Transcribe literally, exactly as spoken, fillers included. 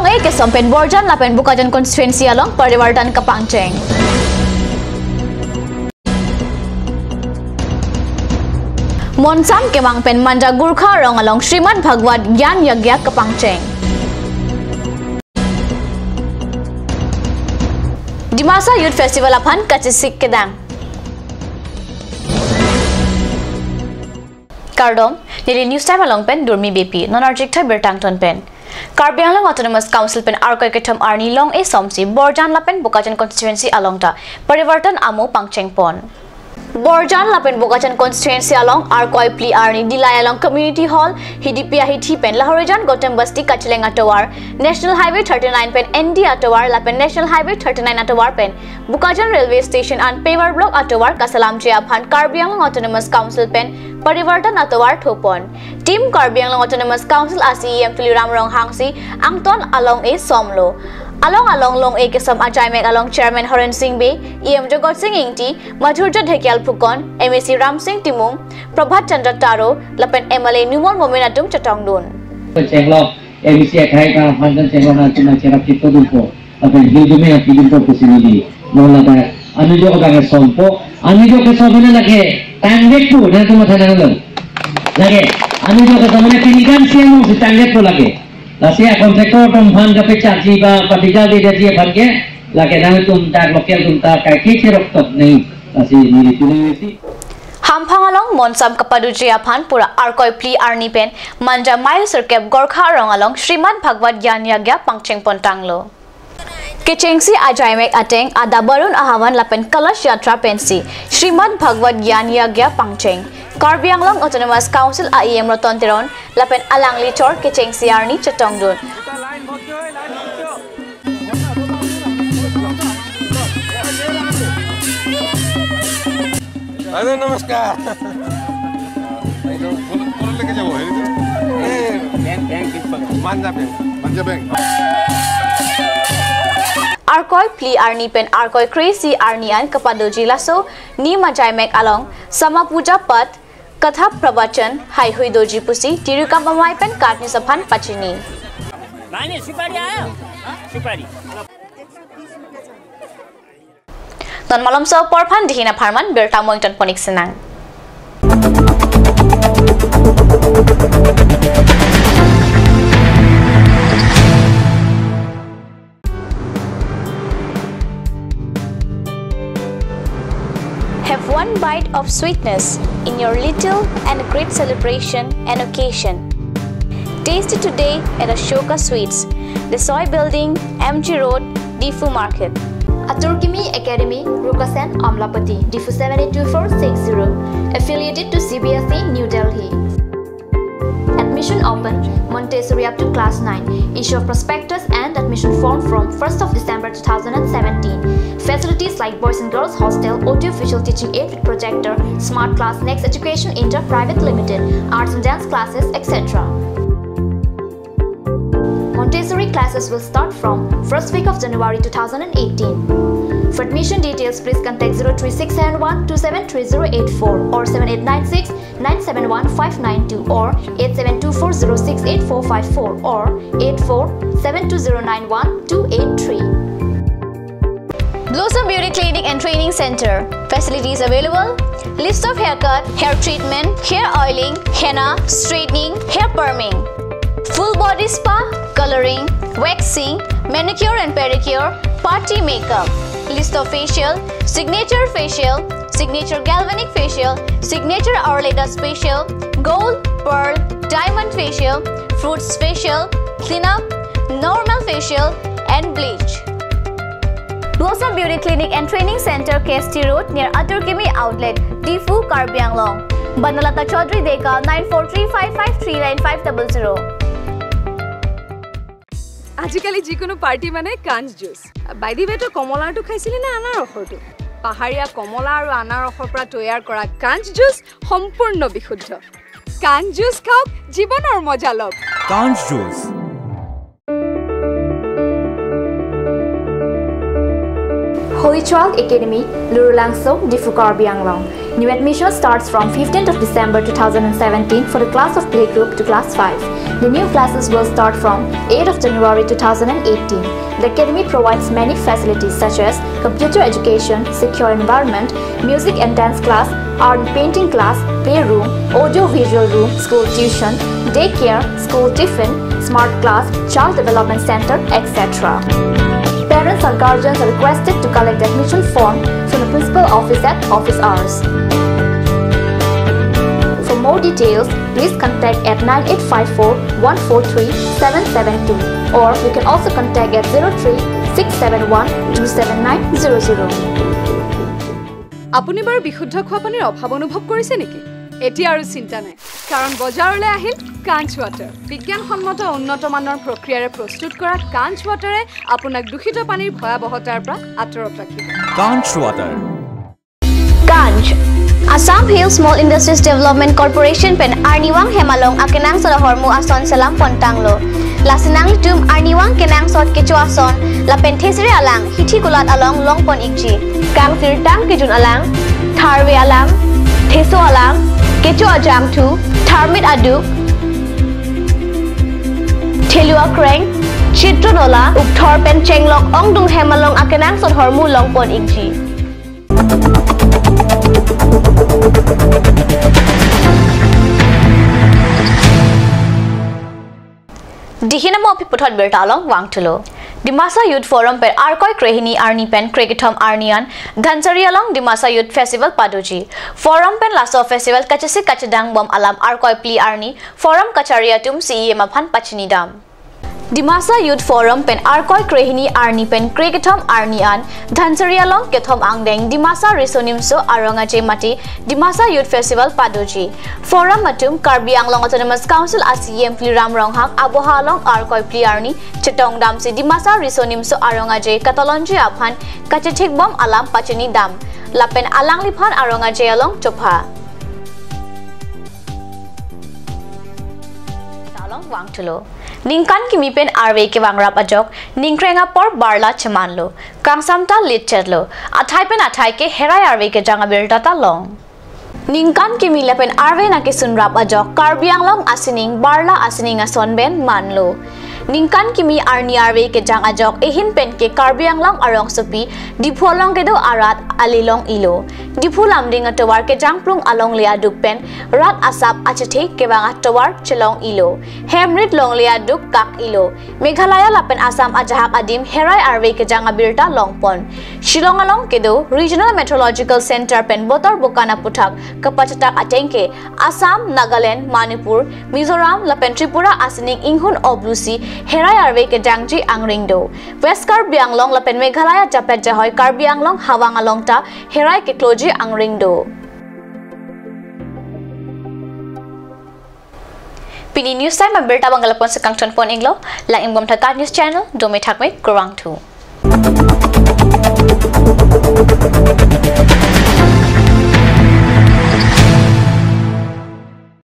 Along-e kesom pen Borjan lapen Bokajan constituency along Parivartan kapangcheng. Monsam kemang pen Manja Gorkha Arong along Srimad Bhagwat Gyan Yagya kapangcheng. Dimasa Youth Festival aphan kachesik kedang. Kardom, neli News Time along pen Durmi Beypi, non arjik tha birta angton pen. Karbi Anglong Autonomous Council pen Arkoi kethom arni along-e somsi Borjan lapen Bokajan constituency along ta Parivartan amo pangchengpon. Borjan lapen Bokajan constituency along Arkoi phli arni Dillai along Community Hall, Hidipi ahithi pen Lahorijan Gautam Basti kacheleng atovar, National Highway thirty-nine pen N D atovar lapen National Highway thirty-nine atovar pen Bokajan Railway Station an paver block atovar kaselamji aphan Karbi Anglong Autonomous Council pen Parivartan atovar thopon. Team Karbi Anglong Autonomous Council a C E M Tuliram Ronghang si angton along-e somlo. Along along along-e kesom ajaimek along Chairman Horen Sing Bey, E M Jagat Sing Ingti, Madhurjya Dhekial Phukan, M A C Ram Sing Timung, Prabhat Chandra Taro lapen M L A Numal Momin atum chetongdun. Chenglo, M A C akhai ta handan chenglo na chuma chera kito dunpo. Lapen hildum ya kidum po kusini di. Non ladak anujok abang sompo, anujok kesom pen lake tangdek pu, na tu matha nang lo. Lake anujok kesom pen pinikan siang si tangdek pu lake. Lasi a contractor atum aphan kapecharji ba patika de dia aphan ke, lake nangtum dak local atum ta kaike cherok tok nai. Lasi neli tuni si. Hamphang along monsam kapadoji aphan pura Arkoi phli arni pen Manja mile sirkep Gorkha Arong along Srimad Bhagwat Gyan Yagya pangchengpon tanglo. Kechengsi ajaimek ateng adap barun ahavan lapen Kalash Yatra pensi Srimad Bhagwat Gyan Yagya pangcheng. Karbi Anglong Autonomous Council a E M Roton Teron lapen alangli chor kechengsi arni chetongdun. Hello, namaskar. এই তো, কোন, কোন লেকে যাবো? এই তো। Bank, bank, bank. Manja ব্যাংক। Manja bank. Arkoi phli arni pen Arkoi kre-isi arni an kapadoji laso ni majaimek along Sama Puja Path, Katha Pravachan, Haihui doji pusi Tirikam Amei pen KAT News aphan pachini. नहीं, नहीं, सुपारी आया? हाँ? सुपारी। Non malomso apor aphan dihin apharman birta mo ingtonpon-ik sinang. Have one bite of sweetness in your little and great celebration and occasion. Taste it today at Ashoka Sweets, Desoi Building, M G Road, Diphu Market. Atur Kimi Academy, Rukasen, Amlapatty, Diphu seven eight two four six zero. Affiliated to C B S E, New Delhi. Admission open, Montessori up to class nine. Issue of prospectus and admission form from first of December two thousand and seventeen. Facilities like boys and girls hostel, audio visual teaching aid with projector, smart class, Next Education India Private Limited, arts and dance classes, et cetera. Montessori classes will start from first week of January two thousand and eighteen. For admission details, please contact zero three six seven one two seven three zero eight four or seven eight nine six nine seven one five nine two or eight seven two four zero six eight four five four or eight four seven two zero nine one two eight three. Blossom Beauty Clinic and Training Center. Facilities available: lips of haircut, hair treatment, hair oiling, henna, straightening, hair perming, full body spa, coloring, waxing, manicure and pedicure, party makeup, lips of facial, signature facial, signature galvanic facial, signature Ayurveda facial, gold, pearl, diamond facial, fruits facial, cleanup, normal facial, and bleach. Blossom Beauty Clinic and Training Center, K S T Road, near Atur Kimi Outlet, Diphu, Karbi Anglong. Banalata Chaudhary Deka, nine four three five five three nine five double zero. আজিকালি যিকোনো পাৰ্টি মানে কাঞ্চ juice. By the ৱে, তই কমলাৰটো খাইছিলি নে আনাৰসৰটো? পাহাৰীয়া কমলা আৰু আনাৰসৰ পৰা তৈয়াৰ কৰা কাঞ্চ জুচ সম্পূৰ্ণ বিশুদ্ধ। কাঞ্চ জুচ খাওক, জীৱনৰ মজা লওক। Kanj Juice. Holy Child Academy, Lurulangso, Diphu, Karbi Anglong. New admission starts from fifteenth of December two thousand seventeen for the class of playgroup to class five. The new classes will start from eighth of January two thousand eighteen. The academy provides many facilities such as computer education, secure environment, music and dance class, art and painting class, playroom, audio visual room, school tuition, daycare, school tiffin, smart class, child development center, et cetera. Parents or guardians are requested to collect admission form from the principal office at office hours. For more details, please contact at nine eight five four one four three seven seven two, or you can also contact at zero three six seven one two seven nine zero zero. আপুনি বাৰু বিশুদ্ধ খোৱা পানীৰ অভাৱ অনুভৱ কৰিছে নেকি? এতিয়া আৰু চিন্তা নাই, কাৰণ বজাৰলৈ আহিল কাঞ্চ ৱাটাৰ। বিজ্ঞানসন্মত উন্নত মানৰ প্ৰক্ৰিয়াৰে প্ৰস্তুত কৰা কাঞ্চ ৱাটাৰে আপোনাক দূষিত পানীৰ ভয়াৱহতাৰ পৰা আঁতৰত ৰাখিব। Kanch Water. Kanch. Assam Hill Small Industries Development Corporation pen arnivang hem along akenangsot ahormu ason selam pontanglo. Lasi nanglitum arnivang kenangsot kecho ason lapen thesere alang hithi kulat along longpon ikji. Kangsirtang kejun alang, tharve alang, theso alang, kecho ajangthu, tharmit aduk, thelu akreng, chitron ola, ukthor pen chenglok ongdung hem along akenangsot ahormu longpon ikji. Dihin amo aphi puthot birta along vangthulo. Dimasa Youth Forum pen Arkoi krehini arni pen krekethom arni an Dhansiri along Dimasa Youth Festival padoji. Forum pen laso festival kachesik kachedang bom alam Arkoi phli arni Forum kachari atum C E M aphan pachini dam. Dimasa Youth Forum pen Arkoi krehini arni pen krekethom arni an Dhansiri along kethom angdeng Dimasa Riso Nimso Arong Aje mate Dimasa Youth Festival padoji. Forum atum Karbi Anglong Autonomous Council a C E M phli Ram Ronghang aboha along Arkoi phli arni chetong damsi Dimasa Riso Nimso Arong Aje katalonji aphan kachethik bom alam pachini dam. Lapen alangliphan Arong Aje along chopha. Talong vangthulo. Ningkan kimi pen arve kevangrap ajok, ningkreng apor barla chemanlo. Kangsam ta litchetlo. Athai pen athai ke herai arve kejang abirta ta long. Ningkan kimi lapen arve nangkesunrap ajok, Karbi Anglong asining barla asining ason pen manlo. Ningkan kimi arni arve kejang ajok, ehin pen ke Karbi Anglong arongsopi, Diphu along kedo arat ali long ilo. Diphu Lumding atovar kejangplung alongle aduk pen rat asap achethe kevang atovar chelong ilo. Hemrit longle aduk kak ilo. Meghalaya lapen Assam ajahak adim herai arve kejang abirta longpon. Shillong along kedo Regional Meteorological Center pen botor bokan aputhak kapachatak ateng ke Assam, Nagaland, Manipur, Mizoram lapen Tripura asining inghun oblusi herai arve kejangji angring do. West Karbi Anglong lapen Meghalaya japet jahoi Karbi Anglong hawang along ta herai kekloji angring do. Pini news time abirta abang lapuson kangtonpon iklo, lang-imbom tha Kanch News Channel, dome thakme kurvangthu.